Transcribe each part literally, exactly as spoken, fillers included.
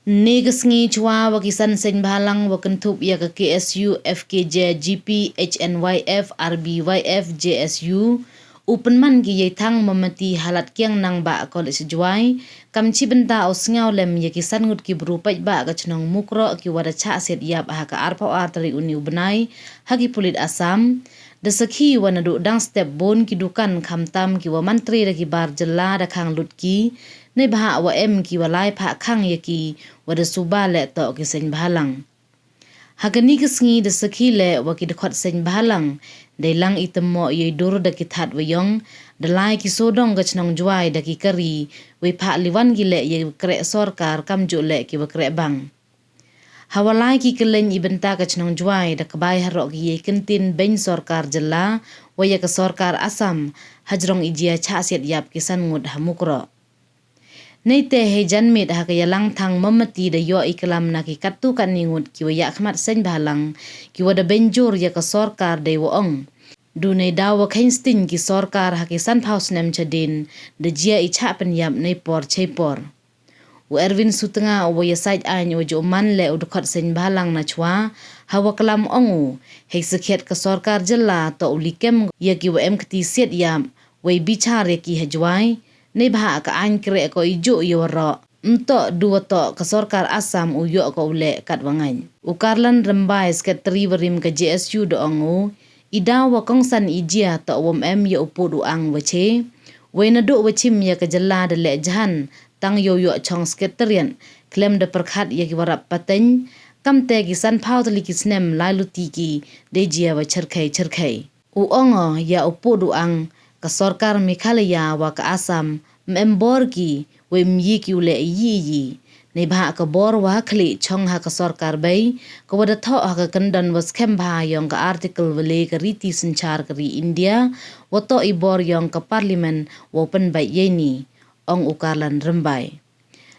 Ynne ka sngi chwa wa ki san seiñ bhalang wa kynthup ya ka K S U, F K J, G P, H N Y F, R B Y F, J S U, u pynman ki yei thang mombati ha Ladkiang Nangbah College Jowai, kam chi bynta u sngewlem ya ki san ngut ki bru paidbah ka chnong Mukroh ki wa da chah siat yap ha ka arphaw ar tarik uni u bnai ha ki pulit Assam. Da sakhi wa naduh dang step bun ki dukan khamtam ki wa mantri da ki bar jylla da khang lut ki, neibhah wa em ki wa lai phah khang ya ki wa da suba leh toh ki seiñ bhalang. Ha kani ka sngi da sakhi leh wa ki dkhot seiñ bhalang dei lang i tymmoh yei dur da ki thad wa yong, da lai ki sodong ka chnong Jowai da ki kari, wei phah liwan ki leh ya ki wa kreh sorkar kamjooh leh ki wa kreh bang. Ha wa lai ki kylleiñ i bynta ka chnong Jowai da kbai haroh ki yei kyntien beiñ sorkar jylla wa ya ka sorkar Assam hajrong i jia chah siat yap ki san ngut ha Mukroh. Neite hei janmiet ha ka yalang thang mombati da yoh i klam na ki katto katni ngut ki wa yakhmat seiñ bhalang ki wa da beiñ jur ya ka sorkar dei wa ong, du neidaw wa kheiñ sting ki sorkar ha ki sanphaw snem chadien da jia i chah pynyap nei por chei por. U Erwin Sutnga u wa ya sait aiñ u wa ju man leh u dkhot seiñ bhalang na chwa, ha wa klam ong u, hei sakhiat ka sorkar jylla toh u likem ya ki wa em kti siat yap, wei bichar ya ki ha Jowai, neibhah ka aiñ kreh ko i juh ya waroh, ym toh du wa toh ka sorkar Assam u yoh ko u leh kat wa ngaiñ. U Karlan Rymbai, Secretary wa rim ka J S U da ong u, i daw wa kongsan i jia toh wom em ya u pud u ang wa che, wei naduh wa chim ya ka jylla da leh jhan, tang yow yoh chong Secretariat, khlem da pyrkhat ya ki wa rap pateng, kamte ki sanphaw tylli ki snem lai luti ki dei jia wa chyrkhei chyrkhei. U ong o ya u pud u ang, ka sorkar Meghalaya wa ka Assam ym em bor ki, wei ym ye ki u leh iyi iyi. Neibhah ka bor wa ha khlieh chong ha ka sorkar bei, ka wa da thoh ha ka kyndon wa skhem bha yong ka Article wa le ka riti synchar ka ri India, wa toh i bor yong ka Parliament wow pynbait yeini, ong u Karlan Rymbai.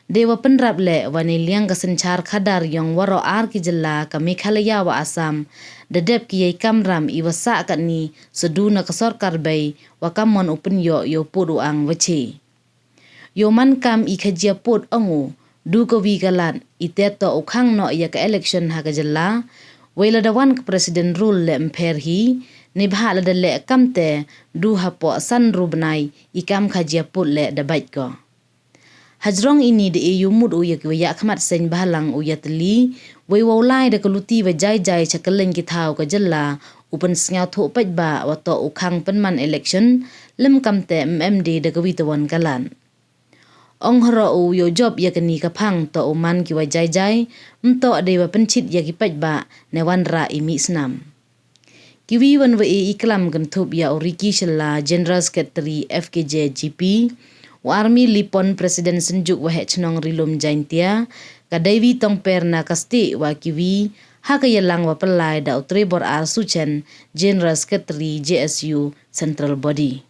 Dei wa pynrap leh wa neiliang ka synchar khadar yong waroh ar ki jylla ka Meghalaya wa Assam, da dep ki yei kamram i wa sah katni sa du na ka sorkar bei wa kammon u pynyoh yow pud u ang wa che. Yow man kam i khajia pud ong u, du ka wi ka lad, i te toh u khang noh ya ka election ha ka jylla, wei lada wan ka President rule leh ym pher hi, neibhah lada leh kamte, du hapoh san ru bnai i kam khajia pud leh da bait ko. Hajrong ini da e yow mut u ya ki wa yakhmat seiñ bhalang u ya tylli, wei wow lai da ka luti wa jai jai cha kylleiñ ki thaw ka jylla, u pynsngewthuh paidbah wa toh u khang pynman election, lym kamte ym em de da ka wi tawon ka lad. Ong haroh u yow jop ya kani ka phang toh u man ki wa jai jai, ym toh dei wa pynchit ya ki paidbah, ne wanrah i mih snam. Ki wi wan wa e i klam kynthup ya u Ricky Shylla, General Secretary F K J G P, u Army Lipon, President Synjuk Waheh Chnong Rilum Jaintia, ka Devi Tongper na ka Stieh wa ki wi, ha ka yalang wa pynlai da u Trevor R Suchen, General Secretary J S U Central Body.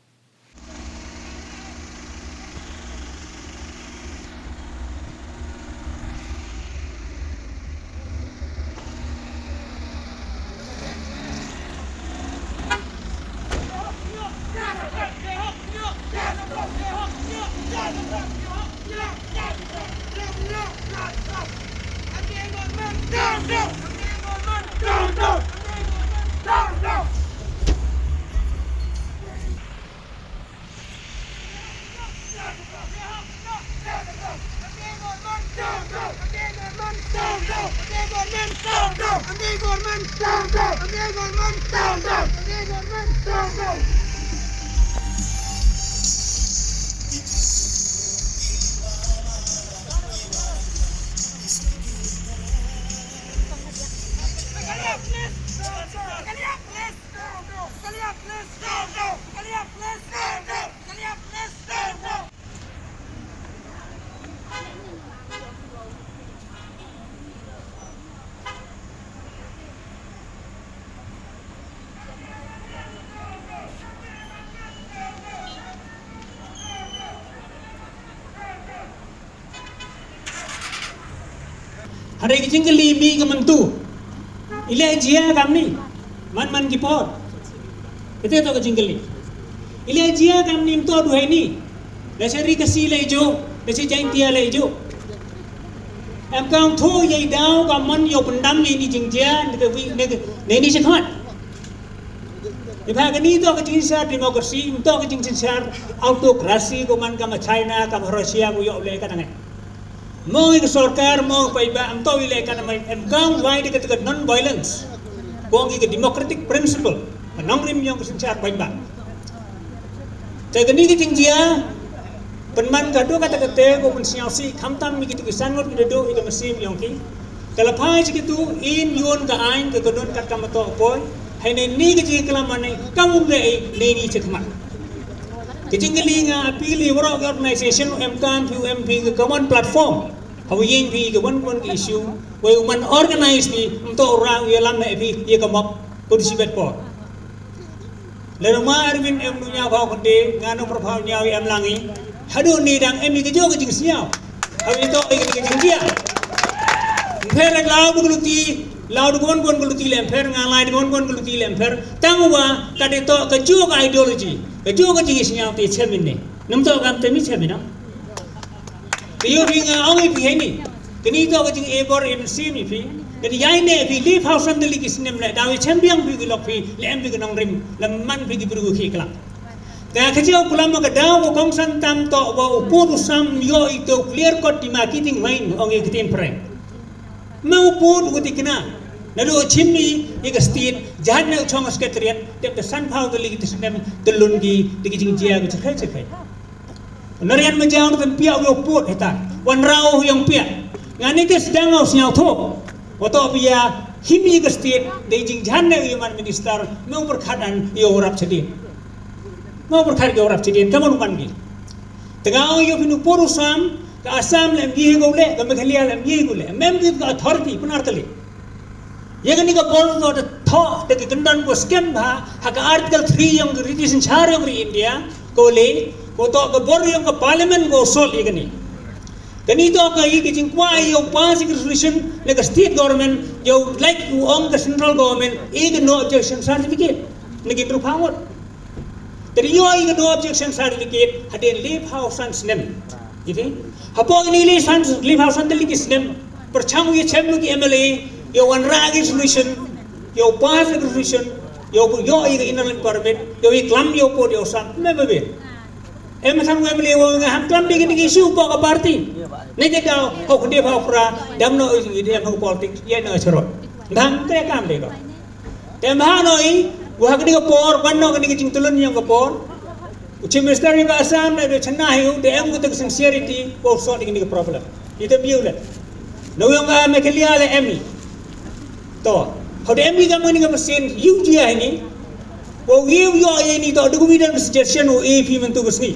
Hare ki jingkylli mi ka myntu. I leh jia kamni. Man man ki por. Kate toh ka jingkylli. I leh jia kamni, ym toh du heini. Da cha ri Khasi leh i jooh, da cha Jaintia leh i jooh. Em kam thoh yei daw ka man yow pyndam yei ni jingjia, ni ka wi, ni ka, ni ni chakhmat. Ni pha kani toh ka jingsynshar democracy, toh ka jingsynshar autocracy ko man ka ma China, ka ma Russia ko yoh le ka nang. Mo i ka sorkar, mo i ka paidbah, em toh i le ka nang, em kam wai de ka, ka non-violence. Ko ngi ka democratic principle, ka nongrim yong ka synshar paidbah. Te kani ka jingjia, pynman ka dooh kata kate ko pynsñiaw si, khamtam mi ki tu ki san ngut ki da dooh i ka mynsiem yong ki. Ka la phai chi ki tu, in yoon ka aiñ, ka kanun kat kam toh poi. Hei ne ni ka jingklam mane, kam um le i, ne ni chi khmat. Ka jingkylli nga appeal i waroh ka organization, em kam phi, em phi ka common platform. Hawa yeng phi ka wan wan ka issue, wei u man organize phi, em toh u rah u yalam ne phi, ya ka map, ko di si bet por. Lada ma Arvind em nu ñiaw phaw khynde, nga nu pyrphaw ñiaw em lang i. Hadooh ni dang em i ka jooh ka jingsñiaw. Hawi toh i ka jingjia. Em pher law du ka luti, law du ka wan ka wan ka luti le em pher, nga lai du ka wan ka wan ka luti le em pher. Tang wa, ka de toh ka jooh ka ideology, ka jooh ka jingsñiaw te chem i ne. Nam toh kam te mi chem i na. Te yow phi nga ong i phi hei ni. Kani toh ka jing e bor e mynsiem i phi. Kani yei ne phi le phaw san tylli ki snem le daw i chem biang phi ki lok phi le em phi ki nongrim le man phi ki bru ki klam. Te ka jooh klam ka daw ko kongsan tam toh wa u pud u sam yoh i toh clear cut demarcating line ong i ka tin prank. Ma u pud u tikna. Na du chim i i ka state, jahaj ne u chong secretariat, te te san phaw tylli ki snem, te lun ki, te ki jingjia ki chakhe chakhe. Narian ma jang te pia u pud hetan. Wan rau yong pia. Nga ni te sdang u sñiaw thoh. Wa toh pia, him i ka state, de jingjan ne u man minister, me u pyrkhat an, yow rap chadien. Me u pyrkhat yow rap chadien, kaman u man ki. Te nga ong yow phi nu pud u sam, ka Assam le em ye ko le, ka Meghalaya le em ye ko le. Em em ki ka authority, pynar tylli. Ya kani ka bor toh da thoh, da ki kyndon ko skem bha, ha ka Article three yong ka Riti Synshar yong ka ri India, ko le, ko toh ka bor yong ka Parliament ko solve ya kani. Kani toh ka i ka jingkwah yow pass i ka resolution, le ka state government, yow like u ong ka central government, i ka no objection certificate, ne ki tru phaw ngut. Te yow i ka no objection certificate, hadien le phaw san snem. Iti? Hapoh ini le san, le phaw san tylli ki snem. Pyrchang u ya chem ki M L A, yow wan rah ki resolution, yow pass ki resolution, yow, yow i ka inner line permit, yow i klam yow pud yow sam, me me be. Em san u M L A wa nga ham klam de ki issue poh ka party. Ne te daw, hok de phaw pra, dam no i de em hok politics, ye no charot. Dang te kam de ko. Te em ha no i, wa ha kani ka por, wan no kani ka jingtulun yong ka por. U Chief Minister yong ka Assam ne, de chana hi u, de em ko te ka sincerity, ko solve kani ka problem. Ite biu le. No yong ka Meghalaya le em i. Toh, ha de em i ka mani ka machine, yu jia hi ni. Ko yu yo ye ni toh, du ko mi da suggestion u A P man tu ka sngi.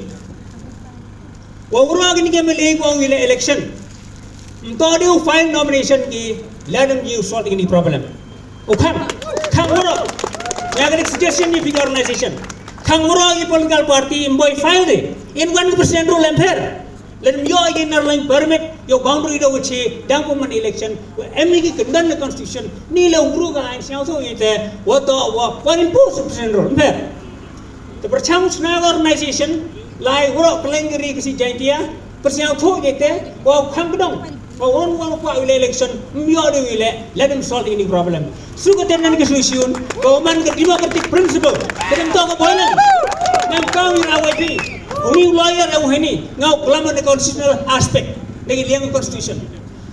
Wa waroh kini ki M L A ko ong i le election. Em toh de u file nomination ki, lada em ye u solve kini problem. U khang, khang waroh. Ya kini suggestion ni phi ka organization. Khang waroh i political party em boi file de. In wan ka president rule em pher. Lada em yoh i inner line permit, yoh boundary da u chi, dang ko man election. Wa em i ki kyndon na constitution. Ni le u bru ka aiñ sñiaw so i te, wa toh, wa, wa impose president rule. Em pher. Te pyrchang chna ka organization, lai waroh kylleng ka ri ka si Jaintia, pyrchang thoh ye te, wa khang kdong, wa wan wan kwah u le election, em yoh de u le, let them solve any problem. Su ka te nan ka solution, ka man ka democratic principle, ka dem toh ka violence. Ngam ka u ra wa phi, u ni u lawyer e u hini, nga u klam na constitutional aspect, na ki liang constitution.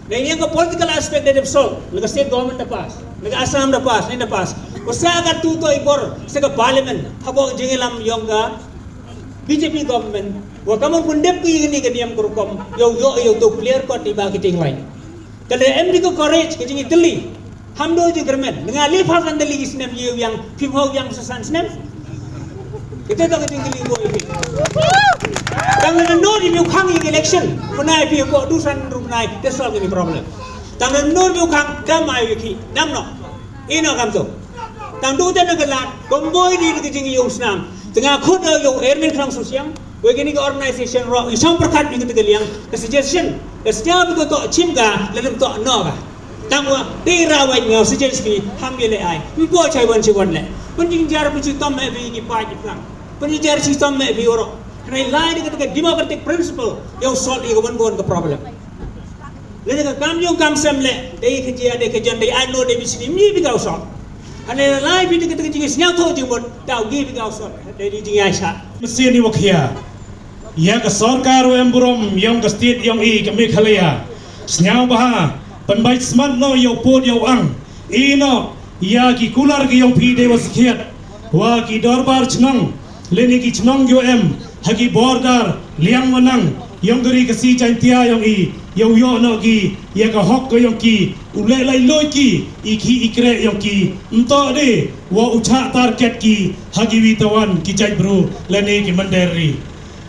Na ini ka political aspect da dep solve, na ka state government da pass, na ka Assam da pass, na da pass. Ko sa ka tu toh i bor, sa ka parliament, hapoh jingyalam yong ka B J P government, wa kammon pyndep ki ini ka niam ka rukom, yow yoh yow to clear cut i ba ki ting lai. Ka le em di ko courage, ka jingitylli, ham do jingkyrmen, nga le phaw san tylli ki snem ye u yang, phi phaw yang sa san snem. Kita toh ka jingkylli ko i phi. Tang na no di u khang i election. Pynai phi ko du san ru pynai. That's all the problem. Tang na no di u khang kam ai ki. Nam no. I no kam to. Tang du te na ka lat. Komboi di ka jing yung snam. Tang nga khut yow Erwin Khrang Susiang. Wei kini ka organization ro. I song pyrkhat di ka liang. Ka suggestion. Ka suggestion ko to chim ka. Ladam to no ka. Tang wa, te ra wa nga suggest phi, ham ye le ai. Em po chai wan chi wan le. Pynjingjar pynchitom me phi ki pa ki plang. Pynjingjar chitom me phi oro. Hynrei lai de ka democratic principle, yow solve i ka wan wan ka problem. Lada ka kam yung kam sem le, dei ka jia, dei ka jan, dei ano, dei bisini, mi bi ka u sot. Hane lai bi dei ka, dei ka jingisñiawthoh jingmut, daw gi bi ka u sot, dei di jingiaisa. Mynsiem i wa khia ya ka sorkar wa em burom yong ka state yong i ka Meghalaya. Sñiaw bha, pynbait smat noh ya u pud ya u ang. I noh ya ki kular ki yong phi dei wa sakhiat wa ki dorbar chnong, lane ki chnong yow em ha ki border liang wa nang yong ka ri Khasi Jaiñtia yong i, yow yoh noh ki ya ka hok ka yong ki, u leh laitlooid ki i khih i kreh yong ki, ymtoh de wa u chah target ki ha ki wi tawan ki jaitbru lane ki mynder ri.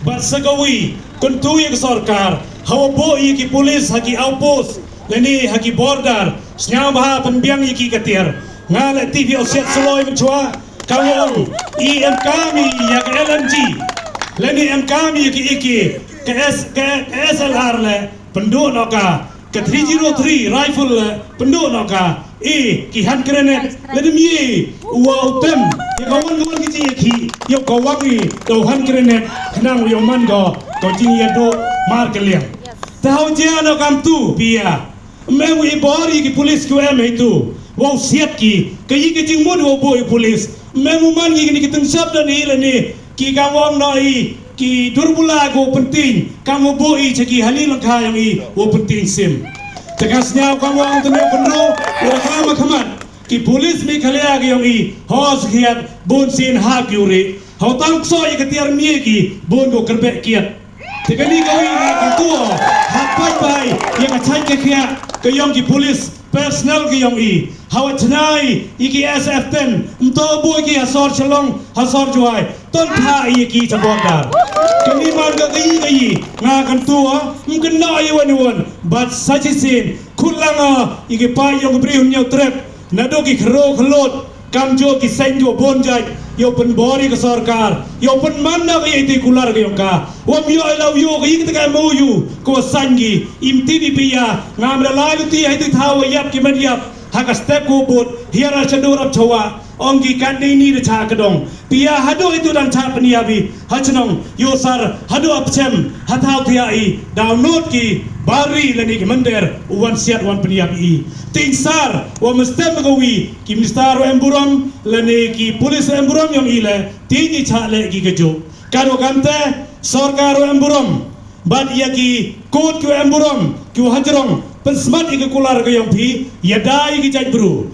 Bad sa kawi, kyntu ya ka sorkar, hawa booh ya ki police ha ki outpost lane ha ki border, sñiaw bha pynbiang ya ki ka tiar. Nga leh tip ya u Siat Suloi mynchwa, ka wa ong i em kam i ya ka L M G lane em kam i ya ki A K, ka S, ka, ka S L R le, pynduh noh ka, ka three zero three rifle le, pynduh noh ka, i ki hand grenade, lada mi i wa u tem ya ka wan ka wan ki jingyakhih, yow ka wang i da u hand grenade, khnang yow man ka ka jingyaduh mar ka liang. Te haw jia noh kamtu phi ya. Ym em u i bor ya ki police ki wa em heitu, wow siat ki, ka yi ka jingmut wow booh i police. Ym em u man ki kini ki tyngshap da ni lane ki, kam wa ong noh i, ki durbula ko pyntiñ, kam wow booh i cha ki hali langkha yong i wow pyntiñ sim. Te ka sñiaw kam wa ong te ne pynro, wa ka ma khamat ki police Meghalaya ki yong i, hos khiat, bun sien ha ki uri. Haw tang kso ya ka tiar mie ki, bun ko kyrbeh kiat. Te kani ka wi nga kyntu, ha pai pai ya ka chait ka khiah ka yong ki police personnel ka yong i. Hawa chna i ya ki S F ten, ymtoh booh ki ha sor Shillong, ha sor Jowai, ton tha i ya ki cha border. Kani man ka ka yi ka yi, nga kyntu, ym kynnoh i wan i wan, bad sa chisien, khut lang i ya ki paid yong ka Bri Hynñiewtrep, nadooh ki khroo khlot, kamjooh ki seiñ ko bun jait, yow pynbor ya ka sorkar, yow pynman noh ka ya i te kular ka yong ka. Wam yoh i la u yoh ka yi ka te ka M O U, ko wa saiñ ki, im ti di phi ya, ngam da lai luti ha i te thaw wa yap ki man yap, ha ka step ko booh, hiar ar chandur ap chawa, ong ki kat ni ni da cha ka dong. Phi ya hadooh itu dang cha pynyap i, ha chnong, yow sar, hadooh ap chem, ha thaw thia i, download ki, bari lane ki mynder, u wan siat wan pynyap i. Tiñ sar, wa mynstep ka wi, ki minister wa em burom, lane ki police wa em burom yong i le, tiñ i chah le ki ka juk. Kan wa kamte, sorkar wa em burom, bad ya ki court ki wa em burom, ki wa hajrong, pynsmat ya ka kular ka yong phi, ya da ya ki jaitbru.